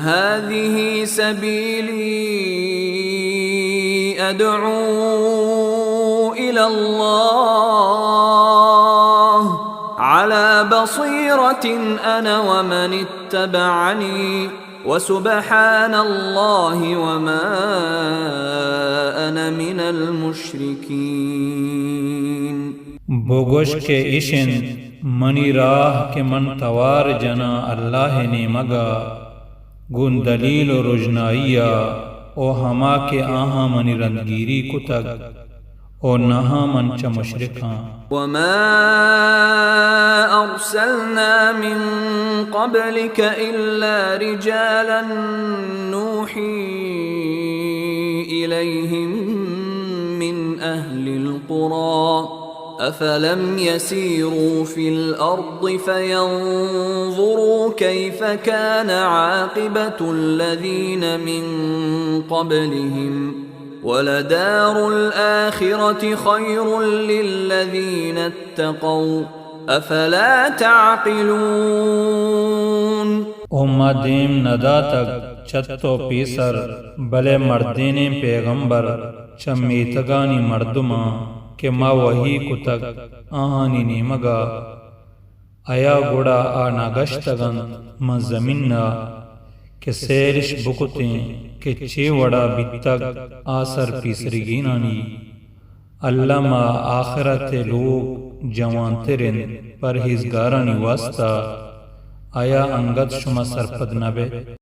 هذه سبيلي أدعو إلى الله على بصيرة أنا ومن اتبعني وسبحان الله وما أنا من المشركين۔ بگوش کہ اش انت منی راہ کہ من توار جناں اللہ ءِ نیمگ ءَ گوں دلیل ءُ رژنائی ءَ، ءُ ہما کہ آہاں منی رندگیری کتگ، ءُ نہ آں من چہ مشرکاں۔ وما أرسلنا من قبلك إلا رجالا نوحي إليهم من أهل القرى أفلم يسيروا في الأرض فينظروا كيف كان عاقبة الذين من قبلهم ولدار الآخرة خير للذين اتقوا أفلا تعقلون۔ ءُ ما دیم نہ داتگ چہ تو پیسر، بلے مردینیں پیغمبر چہ میتگانی مردماں کہ ما وحی کتگ آہانی نیمگ ءَ، ایا گڑا آ نہ گشتگ انت من زمین ءَ کہ سیرش بکتیں کہ چے وڑا بیتگ آ سرپیسریگینانی؟ الم ءَ آخرت ءِ لوگ جوانتر انت پرہیزگارانی واستا۔ ایا انگت شما سرپد نہ بئے؟